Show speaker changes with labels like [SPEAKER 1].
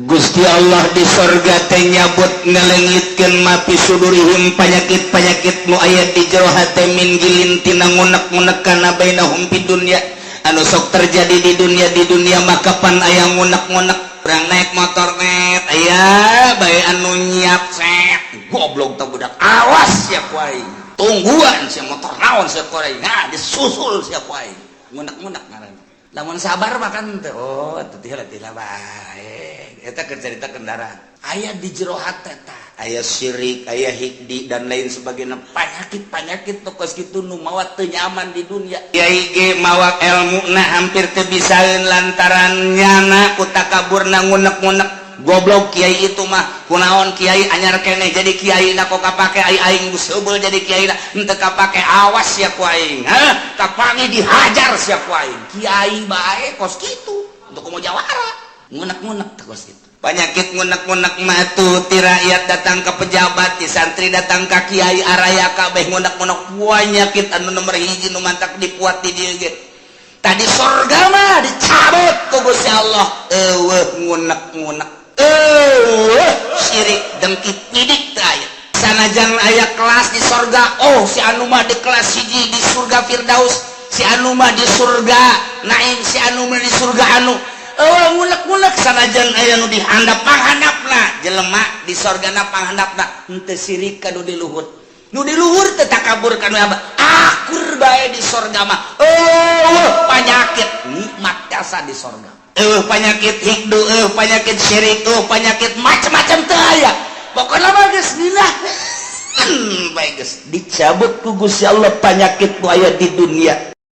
[SPEAKER 1] Gusti Allah di sorga teh nyabut, ngalengitkeun ma fi sudurihim, panyakit-panyakit nu aya di jero hate, min ghillin, tina ngunek-ngunek, kana bainahum fid dunya, anu sok terjadi di dunia. Di dunia maka pan aya ngunek-ngunek. Urang naik motor net, aya bae anu nyiap set, "Goblok tah budak, awas sia ku aing, tungguan sia motor naon sia ku aing." Nah, disusul sia ku aing. Ngunek-ngunek ngaranna. Lamun sabar makan teh, oh teh teh bae. Eta keur cerita kendaraan. Aya di jero hate tah, aya syirik, aya hiqdi, dan lain sebagainya, penyakit-penyakit tokos kitu nu mawa teu nyaman di dunia. Kiai ge mawa ilmu na hampir teu bisaeun lantaran nyana ku takaburna, ngunek-ngunek, "Goblok kiai itu mah, kunaon kiai anyar keneh jadi kiai na, kok kapake? Ai aing geus jadi kiai na henteu kapake. Awas ya ku aing, hah, kapangi dihajar sia ku aing." Kiai bae kos kitu, untuk komo jawara ngunek-ngunek teh kos kitu. Penyakit ngunek-ngunek mah tuh ti rakyat datang ke pejabat, ti santri datang ke kiai, araya kabeh ngunek-ngunek. Penyakit anu nomor hiji nu mantak dipuat di dieu ge. Tadi sorga mah dicabut ku Gusti Allah, eueuh ngunek-ngunek, eueuh syirik, dengki, pidik teu aya. Sanajan aya kelas di sorga, oh, si anu mah di kelas hiji di surga Firdaus, si anu mah di surga Naim, si anu mah di surga anu, eueuh ngunek-ngunek. Sanajan aya nu dihandap, panghandapna jelema di sorgana, panghandapna henteu sirik ka nu di luhur, nu di luhur teu takabur ka nu akur bae. Di sorga mah eueuh panyakit, nikmat jasa di sorga. Eueuh panyakit hiqdu, eueuh panyakit syirik, eueuh panyakit macam-macam teu aya. Pokokna mah geus nginah bae, geus dicabut ku Gusti Allah panyakit nu aya di dunia.